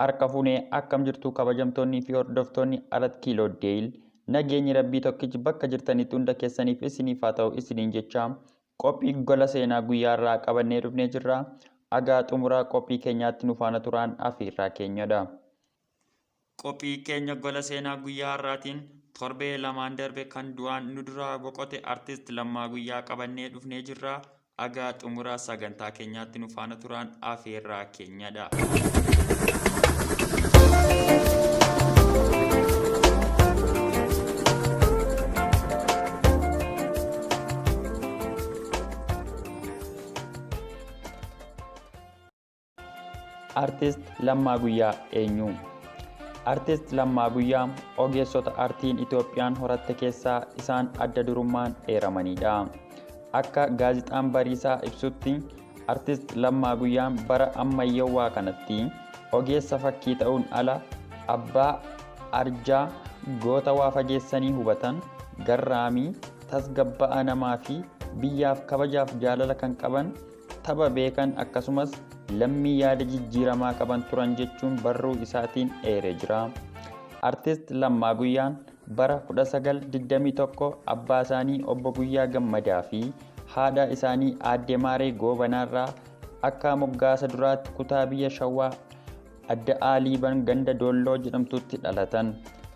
Harka fuunee akkam jirtu kabajamtoonnii fi hordoftoonni Arat Kiiloo Deyil, nageenyi Rabbii tokkichi bakka jirtanitti hunda keessaniif isiniif haa ta'u isiniin jecha, qophii gola seenaa guyyaa irraa qabannee dhufnee jirra. Agaa xumuraa qophii keenyaatti nu faana turaan afiirraa keenyadha. Qophii keenya gola seenaa guyyaa har'aatiin torbee lamaan darbe kan du'aan nu duraa boqote Artist Lammaa Guyyaa qabannee dhufnee jirra. Agaa xumura sagantaa keenyaatti nu faana turaan afeerraa keenyadha. Artist Lammaa Guyyaa eenyu? Artist Lammaa Guyyaa ogeessota artiin Itoophiyaan horatte keessaa isaan adda durummaan eeramanidha. Akka gaazexaan Bariisaa ibsutti, Artist Lammaa Guyyaan bara ammayyawwaa kanatti ogeessa fakkii ta'uun ala abbaa arjaa, goota waa fageessanii hubatan, garraamii, tasgabba'aa namaa fi biyyaaf kabajaaf jaalala kan qaban, tapha beekan akkasumas lammii yaada jijjiiramaa qaban turan jechuun barruu isaatiin eeree jira. Artist Lammaa Guyyaan bara 1921 abbaa isaanii Obbo Guyyaa Gammadaa fi haadha isaanii Aadde Maaree Goobanaarraa akka moggaasa duraatti kutaa biyya Shawaa Adda'aa Liiban ganda Doolloo jedhamtutti dhalatan.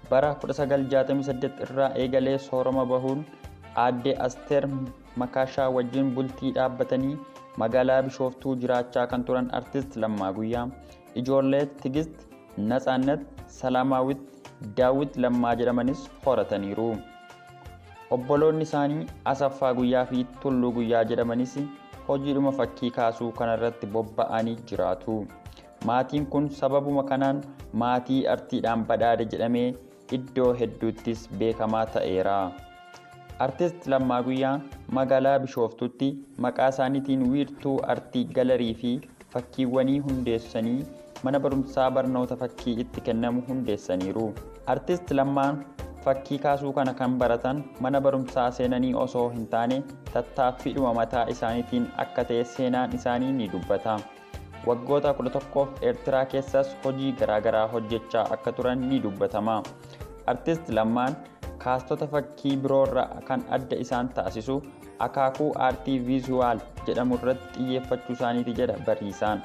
Bara 1968 irraa eegalee soorama bahuun Aadde Asteer Makaashaa wajjin bultii dhaabbatanii magaalaa Bishooftuu jiraachaa kan turan Artist Lammaa Guyyaa ijoollee Tigist, Natsaannat, Salaamaawit, Daawit Lammaa jedhamanis horataniiru. Obboloonni isaanii Asaffaa Guyyaa fi Tulluu Guyyaa jedhamanis hojiidhuma fakkii kaasuu kanarratti bobba'anii jiraatu. Maatiin kun sababuma kanaan maatii artiidhaan badhaadhe jedhamee iddoo hedduuttis beekamaa ta'eera. Artist Lammaa Guyyaa magaalaa Bishooftuutti maqaa isaaniitiin wiirtuu artii galarii fi fakkiiwwanii hundeessanii mana barumsaa barnoota fakkii itti kennamu hundeessaniiru. Artist Lammaan fakkii kaasuu kana kan baratan mana barumsaa seenanii osoo hin taane tattaaffiidhuma mataa isaaniitiin akka ta'e seenaan isaanii ni dubbata. Waggoota 11f Eertiraa keessas hojii garaagaraa hojjechaa akka turan ni dubbatama. Artist Lammaan kaastota fakkii biroorraa kan adda isaan taasisu akaakuu aartii viizuwaal jedhamu irratti xiyyeeffachuu isaaniiti jedha Bariisaan.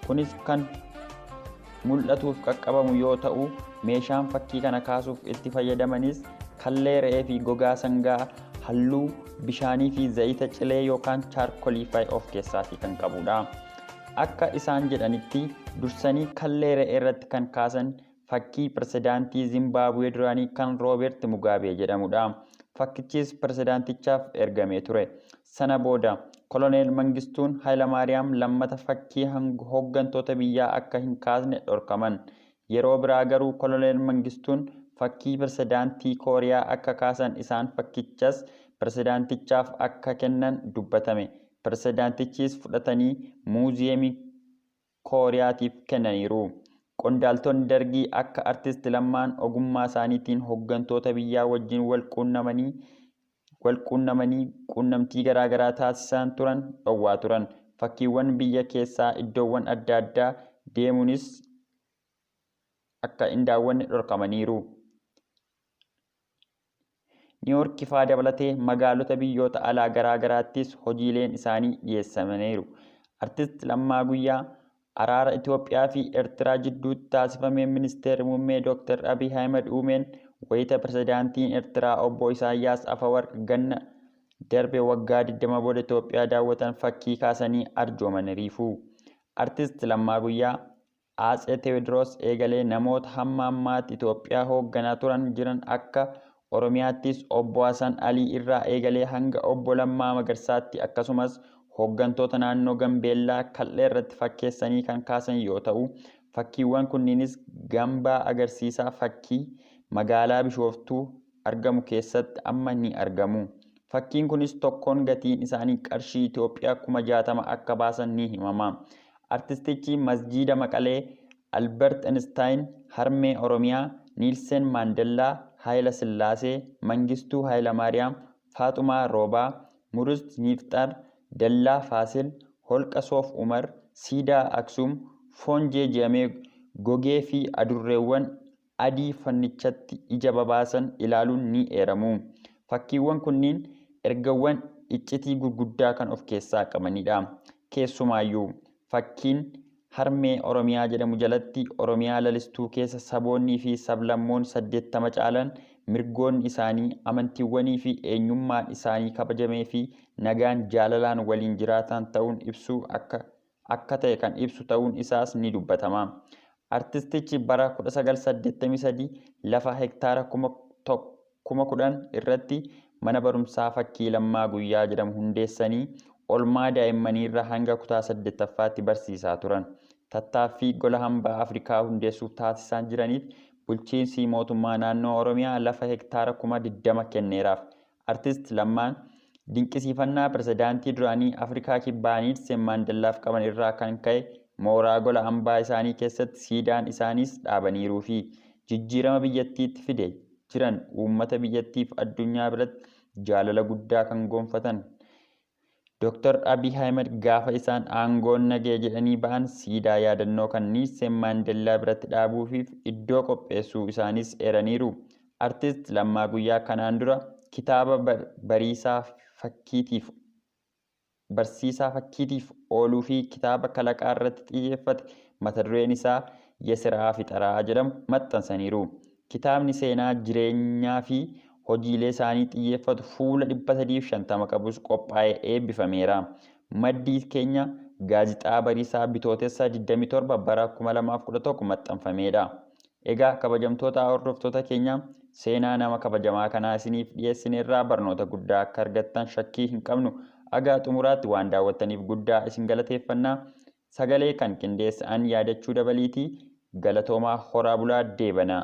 Kunis kan mul'atuuf qaqqabamu yoo ta'u, meeshaan fakkii kana kaasuuf itti fayyadamanis kallee re'ee fi gogaa sangaa, halluu, bishaanii fi zayita cilee yookaan chaarkolii fa'i of keessaatii kan qabudha. Akka isaan jedhanitti, dursanii kallee re'ee irratti kan kaasan fakkii pirezidaantii Zimbaabuwee duraanii kan Roobeert Mugaabee jedhamudha. Fakkichis pirezidaantichaaf ergamee ture. Sana booda Koloneel Mangistuun Hayilamaariyaam lammata fakkii hooggantoota biyyaa akka hin kaasne dhorkaman. Yeroo biraa garuu Koloneel Mangistuun fakkii pirezidaantii Kooriyaa akka kaasan isaan fakkichas pirezidaantichaaf akka kennan dubbatame. Pirezidaantichis fudhatanii muuziyeemii Kooriyaatiif kennaniiru. Qondaaltonni Dargii akka Artist Lammaan ogummaa isaaniitiin hooggantoota biyyaa wajjin wal quunnamanii quunnamtii garaagaraa taasisaa turan dhowwaa turan. Fakkiiwwan biyya keessaa iddoowwan adda addaa deemuunis akka hin daawwanne dhorkamaniiru. Niiwoorki faa dabalatee magaalota biyyoota alaa garaa garaattis hojiileen isaanii dhiyeessamaniiru. Artist Lammaa Guyyaa araara Itoophiyaa fi Eertiraa jidduutti taasifameen Ministeerri Muummee Dr. Abiy Ahimad uumeen wayita pirezidaantiin Eertiraa Obbo Isaayyaas Afawarq ganna darbe waggaa 20 booda Itoophiyaa daawwatan fakkii kaasanii arjoomaniiru. Artist Lammaa Guyyaa Atsee Teewodiroos eegalee namoota hamma ammaatti Itoophiyaa hoogganaa turan jiran akka Oromiyaattis Obbo Hasan Alii irraa eegalee hanga Obbo Lammaa Magarsaatti akkasumas hooggantoota naannoo Gambeellaa kal'ee irratti fakkeessanii kan kaasan yoo ta'u, fakkiiwwan kunniinis gambaa agarsiisaa fakkii magaalaa Bishooftuu argamu keessatti amma ni argamu. Fakkiin kunis tokkoon gatiin isaanii qarshii Itoophiyaa 60,000 akka baasan ni himama. Artistichi Masjiida Maqalee, Albert Einstein, Harmee Oromiyaa, Niilsen Maandellaa, Haayila Sillaasee, Mangistuu Haayilamaariyaam, Faaxumaa Roobaa, Murist Niifxar, Dallaa Faasil, Holqa Soof Umar, Siidaa Aksuum, Foon jeeji'amee gogee fi adurreewwan adii fannichatti ija babaasan ilaaluun ni eeramu. Fakkiiwwan kunniin ergawwan iccitii gurguddaa kan of keessaa qabanidha. Keessumaayyuu fakkiin Harmee Oromiyaa jedhamu jalatti Oromiyaa lalistuu keessa saboonnii fi sablammoon 80 caalan mirgoonni isaanii, amantiiwwanii fi eenyummaan isaanii kabajamee fi nagaan jaalalaan waliin jiraatan ta'uun ibsuu akka ta'e kan ibsu ta'uun isaas ni dubbatama. Artistichi bara 1983 lafa hektaara 10,000 irratti mana barumsaa Fakkii Lammaa Guyyaa jedhamu hundeessanii olmaa daa'immaniirra hanga kutaa 8ffaatti barsiisaa turan. Tattaaffii gola hambaa Afrikaa hundeessuuf taasisaa jiraniif bulchiinsi mootummaa naannoo Oromiyaa lafa hektaara 20,000 kenneeraaf. Artist Lammaan dinqisiifannaa pirezidaantii duraanii Afrikaa Kibbaa Niilsen Maandellaaf qaban irraa kan ka'e mooraa gola hambaa isaanii keessatti siidaan isaaniis dhaabaniiruu fi jijjiirama biyyattiitti fide jiran uummata biyyattiif addunyaa biratti jaalala guddaa kan gonfatan. Dr. Abiy Ahmed gaafa isaan aangoon nagee jedhanii ba'an siidaa yaadannoo kan Niilsen Maandellaa biratti dhaabuufiif iddoo qopheessuu isaanis eeraniiru. Artist Lammaa Guyyaa kanaan dura kitaaba bariisaa fakkiitiif barsiisaa fakkiitiif ooluu fi kitaaba kalaqaa irratti xiyyeeffate mata dureen isaa Yesiraa Fixaraa jedhamu maxxansaniiru. Kitaabni seenaa jireenyaa fi hojiilee isaanii xiyyeeffatu fuula 350 qabus qophaa'ee eebbifameera. Maddii keenya gaazixaa Bariisaa Bitootessa 27 bara 2011 maxxanfameedha. Egaa kabajamtoota hordoftoota keenya, seenaa nama kabajamaa kanaa isiniif dhiyeessineerraa barnoota guddaa akka argattan shakkii hin qabnu. Agaa xumuraatti waan daawwattaniif guddaa isin galateeffannaa. Sagalee kan qindeesse an Yaadachuu Dabaliitii. Galatoomaa, horaa bulaa, deebanaa.